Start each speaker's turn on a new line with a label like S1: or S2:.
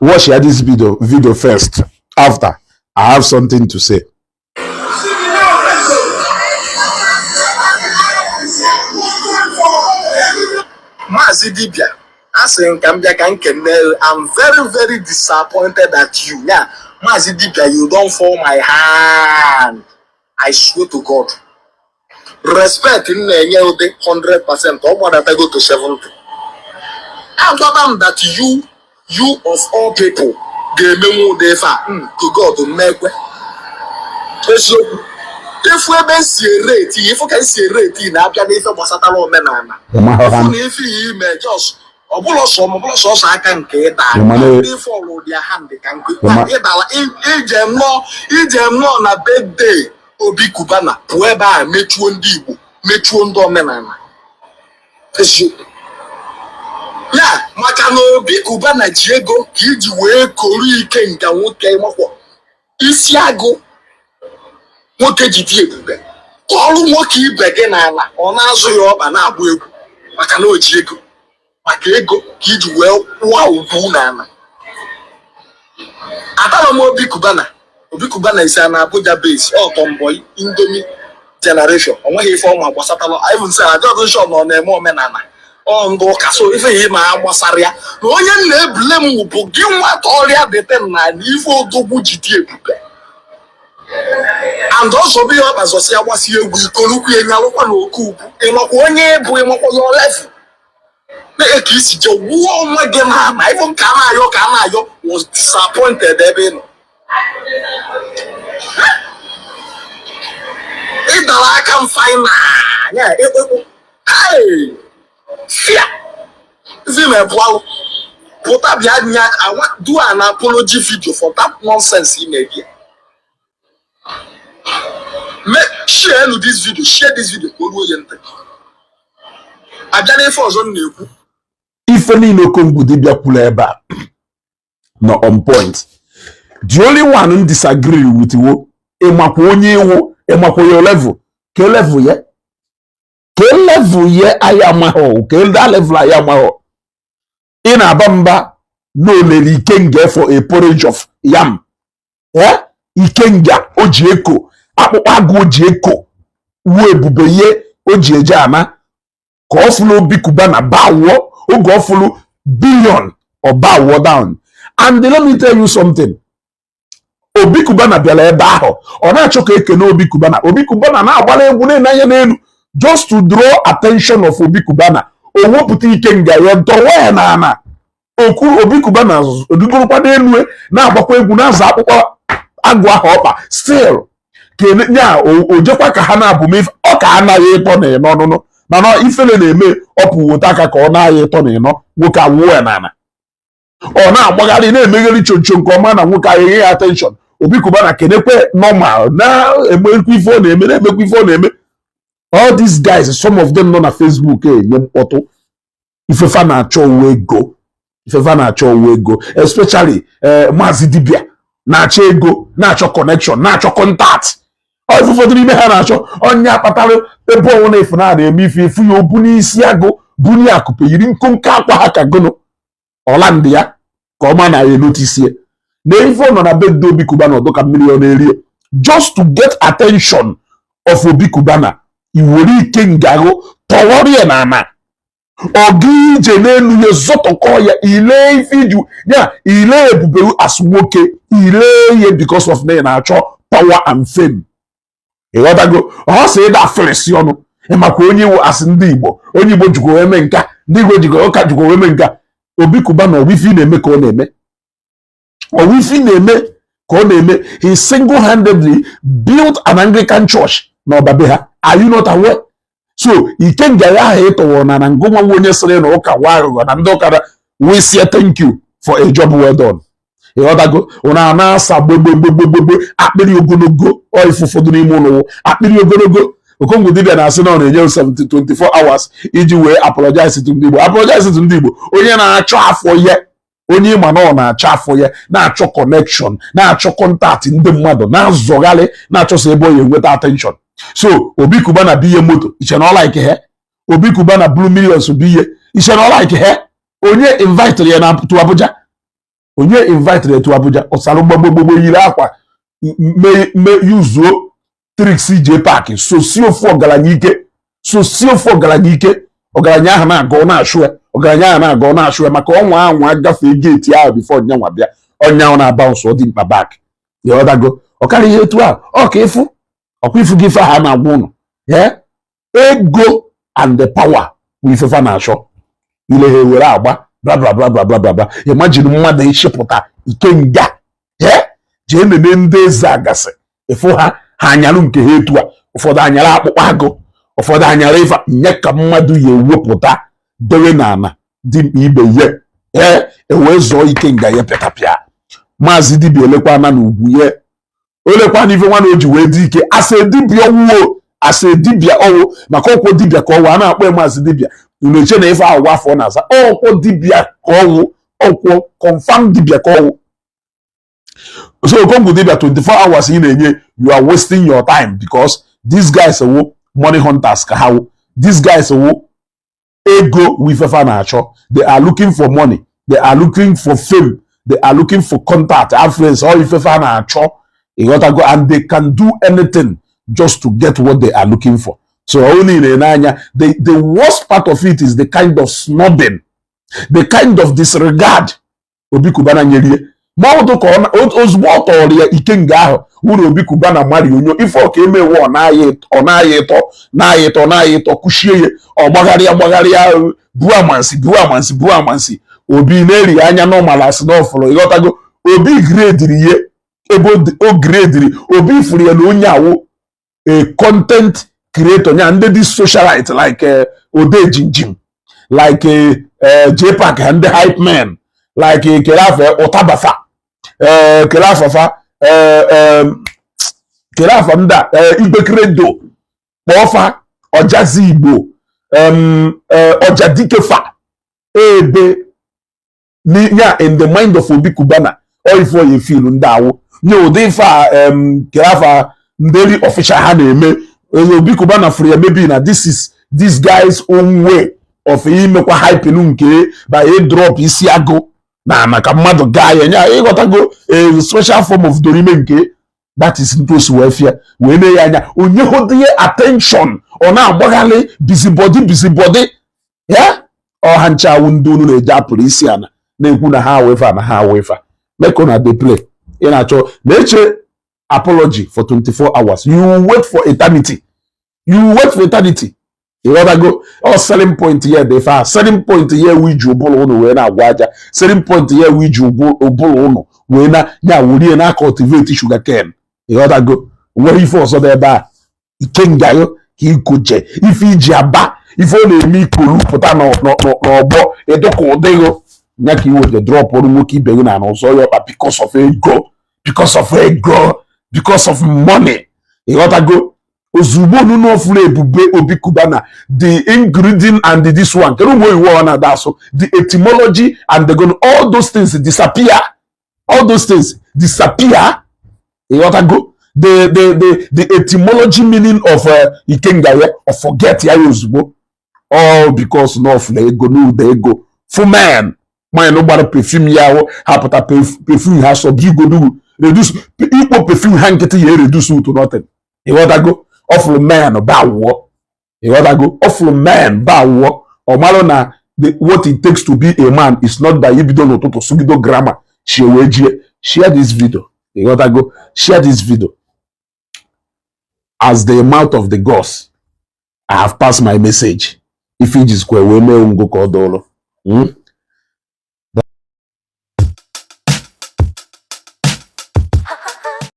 S1: Watch ya this video first. After, I have something to say.
S2: Maazị Dibia, asị m ka m bịa ka m kene. I'm very, very disappointed at you. Ya, Maazị Dibia, you don fall my hand. I swear to God. Respect m na-enye ụdị 100%, ọ gbadatago to 70. Agwaba m that you of all people ga-emenwu ụdị ife a to God mmekwe. Eziokwu, ifu ebe m si ere eti, ifu ka m si ere eti na-abịa n'ife gbasatara omenala. Ifu na ife ya ime just ọbụla sọ m ọbụla sọsọ aka nke ịda ndị fọlụ dị hand ka nke ịdala ije nnọọ na birthday Obi Cubana pụọ ebe a mechuo ndị Igbo, mechuo ndị omenala. Eziokwu ya, maka na Obi Cubana ji ego ka iji wee koro ike nga nwoke makwọ isi agụ nwoke ji dị ebube ka ọrụ nwoke ibe gị n'ala, ọ na-azụ ya ọkpa na-agba egwu maka na o ji ego, maka ego ka iji wee kwụọ ugwu n'ala. Atara m Obi Cubana. Obi Cubana isi na Abuja base ọ tomboy Indomie generation, o nweghị ife ọma gbasatara. Even say ajọdụ nshọ na ọ na-eme omenala ọ ndị ụka, so ife ya ma gbasara ya na onye m na-ebule m bụ gị nwata ọrịa dịte na ife odogwu ji dị ebube and ọzọ bụ ihe ọ kpazọsi ya gbasi egwu ikolukwu ya nyalụkwa na oke ugwu. Ịmakwa onye bụ, ịmakwa ya level na ka isi je wuo onwe gị na ama ife ka a na-ayọ ka a na-ayọ was disappointed ebe ị nọ. Ị dara aka m final ya ekpekpu fia zimebụalụ pụta bịa nya awa do an apology video for that nonsense ị na-ege. Share nu this video, share this video ka o ruo ya ntị. Abịa n'ife ọzọ m na-ekwu.
S1: Ife niile Okongwu Dibia kwuru ebe a nọ on point. The only one m disagree with wo ịmakwa onye iwu, ịmakwa your level, ke level ya, ke level ya anyị amaghọ, ke that level anyị amaghọ. Ị na-aba mba na olele ikenga for a porridge of yam, eh? Ikenga o ji eko akpụkpọ agụ, o ji eko wuo ebube ihe o ji eje ana ka ọ fụlụ Obi Cubana bawụọ oge ọ fụlụ billion ọ bawụọ down. And let me tell you something, Obi Cubana bịara ebe ahụ, ọ na-achọ ka ekene Obi Cubana. Obi Cubana na-agbara egwu na-enye n'elu just to draw attention of Obi Cubana. O wepụta ikenga ya dọwa ya n'ala okwu Obi Cubana rigorokwa n'elu na-agbakwa egwu na-aza akpụkpọ agụ ahụ ọkpa still nya o jekwa ka ha na-abụ m ife ọ ka anaghị ịtọ na ịnọ nụnụ mana ifele na-eme ọpụ wota aka ka ọ na-aya ịtọ na ịnọ nwoke awụọ ya n'ala, ọ na-agbagharị na-emegheri choncho nke ọma na nwoke ahụ enye ya attention. Obi Cubana kenekwe normal na-emekwa ife ọ na-eme, na-emekwa ife ọ na-eme. All these guys, some of them nọ na Facebook enye mkpọtụ, ifefa na-achọ uwe ego, ifefa na-achọ uwe ego, especially Maazị Dibia na-achọ ego, na-achọ connection, na-achọ contact. Ọ ife ụfọdụ n'ime ha na-achọ onye akpatara ebe ọnwụ na efu na na-eme ife efu ya obu n'isi agụ bunye akụpe yiri nkonko akwa ha ka gụnụ ọlandị ya ka ọma na ya enotisie na ife ọ nọ na bed Obi Cubana ọdụ ka mmiri ọ na-eri just to get attention of Obi Cubana. Iwere ike ngaghụ tọwọrọ ya na ana ọga ije n'elu ya zọtọkọ ya ile ife iji ya ile ebube as nwoke ile ya because of na ị na-achọ power and fame. Ịghọtago? Ọ sị ịda afịrịsị ọnụ ịmakwa onye iwu asị ndị Igbo, onye Igbo jikwa eme nka, ndị Igbo jikwa ụka jikwa eme nka. Obi Cubana ọwụ ife ị na-eme ka ọ na-eme, ọwụ ife ị na-eme ka ọ na-eme. He single-handedly built an Anglican church na ọbabe ha. Are you not aware? So ikenga ya ahụ ịtọwụrụ na ngụnwa nwa onye sịrị na ụka wa aghụghọ na ndị ụka we say thank you for a job well done. Ịghọtago? Ụna a na-asa gbogbogbogbogbogbo akpịrị ogologo ọ ife ụfọdụ n'ime ụlọ akpịrị ogologo. Okongwu Dibia na-asị na ọ na-enye 70 24 hours iji wee apologize to ndị Igbo, apologize to ndị Igbo. Onye na-achọ afọ ya, onye ịma na ọ na-achọ afọ ya, na-achọ connection, na-achọ contact ndị mmadụ, na-azọgharị, na-achọsa ebe ọ ya enweta attention. So Obi Cubana biye moto iche na ọ like ha. Obi Cubana blue millions biye iche na ọ like ha. Onye invite ya na to Abuja. Onye invited etu Abuja ọsara gbagbogbogbo yiri akwa mee yuzuo tricks je paaki sosie ofu ọgaranya ike, sosie ofu ọgaranya ike. Ọgaranya ahụ na-aga, ọ na-achụ ya. Ọgaranya ahụ na-aga, ọ na-achụ ya, maka ọnwa anwa gafee gate ahụ before ọnyanwa bịa, ọnya ahụ na-aba nsọ dị mkpa back. Ịghọtago? Ọ karịa ihe etu ahụ ọ ka ịfụ ọkwa ifu gị ife ahụ a na-agwa ụnụ. Ego and the power bụ ifefa na-achọ ile ha ewere agba bla bla bla bla bla bla bla. Imagine mmadụ ịchịpụta ikenga jee nene ndị eze agasị, ịfụ ha, ha anyalụ nke ha etu a. Ụfọdụ anyara akpụkpọ agụ, ụfọdụ anyara ife nye ka mmadụ ya ewepụta dewe n'ala dị mkpa ibe ye. Ee, ewee zọọ ikenga ya pịatapịa. Maazị Dibịa elekwana na ugwu ye, olekwana ife nwa na o ji wee dị ike asị dibịa ọwụwo, asị dibịa ọwụ, maka ọkwọ dibịa ka ọwụ a na-akpọ ya Maazị Dibịa. Unu eche na ife ahụ afọ na-aza ọkwọ dibịa ka ọwụ, ọkwọ confirm dibịa ka ọwụ. So Okongwu Dibịa, 24 hours ị na-enye, you are wasting your time, because these guys wụ money hunters ka ha wụ. These guys wụ ego wụ ifefa na-achọ. They are looking for money, they are looking for fame, they are looking for contact, affluence, all ifefa na-achọ. Ịghọtago? And they can do anything just to get what they are looking for. So ọ niile n'anya, the worst part of it is the kind of snubbing, the kind of disregard Obi Cubana nyerie ma ọ dị ka ozugbo ọ tọrọ ya ikenga ahụ wuru Obi Cubana mari onyo ife ọka emewe. Ọ na-aya ịtọ, na-aya ịtọ, na-aya ịtọ, kushie ya, ọ gbagharịa gbagharịa, buo amansi, buo amansi, buo amansi. Obi na-eri anya normal asị na ọfụrụ. Ịghọtago? Obi grediri ihe ebe o grediri. Obi fụrụ ya na onye awụ a content creator nya ndị dị socialite like Ode Jinjim, like JPAC ha, ndị hype men like kele ụtabafa, kele afafa, kele afa ndị a, Igwe Credo, kpọọfa Ọjazi Igbo, Ọjadikefa ebe ya. In the mind of Obi Cubana, ọ ife oye filu ndị awụ nye ụdị ife a, kele afa ndeli official ha na-eme. Obi Cubana fụrụ ya maybe na this is this guy's own way of imekwa hyping nke by drop isi agụ na maka mmadụ gaa ya nya. Ịghọtago? A special form of dorime nke that is ntosi wee fịa wee mee ya anya onye hụdịghị attention, ọ na-agbagharị busybody, busybody ya. Ọha nchawu ndị unu na-eji apụrụ isi ana na-ekwu na ha wefa na ha wefa make una dey play. Ị na-achọ na-eche apology for 24 hours, you wait for eternity, you wait for eternity. Ịghọtago? Ọ selling point ya dị fa, selling point ya ewu iji ụbụrụ ụnụ wee na-agwa aja, selling point ya ewu iji ụbụrụ ụnụ wee na ya wurie na cultivate sugar cane. Ịghọtago? Nwere ife ọzọ dị ebe a ikengayo ka ikoje ife iji aba ife ọ na-eme ikolu pụta n'ọgbọ ịdụka ụdịghị ya ka iweta drop ọrụ nwoke ibe gị na n'ụzọ ya ọkpa because of ego, because of ego, because of money. Ịghọtago? Ozugbo unu ọfụrụ ebube Obi Cubana, the ingredient and this one, kedu ụmụ oyiwo ọ na-ada asụ, the etymology and the gon, all those things disappear, all those things disappear. Ịghọtago? The etymology meaning of ikenga ya or forget ya ozugbo, all because na ọfụrụ ego n'ụda ego fụ man man gbara perfume ya ahụ hapụta perfume ha sọbigodu reduce ikpo perfume ha nkịtị ya reduce to nothing. Ịghọtago? Ọfụrụ man ba wụọ. Ịghọtago? Ọfụrụ man ba wụọ. Ọ marụ na what it takes to be a man is not by ibido n'ụtụtụ sụgido grammar shie wee jie. Share this video. Ịghọtago? Share this video. As the mouth of the gods, I have passed my message. Ife ijizikwa wee mee ngo ka ọ dụrụ.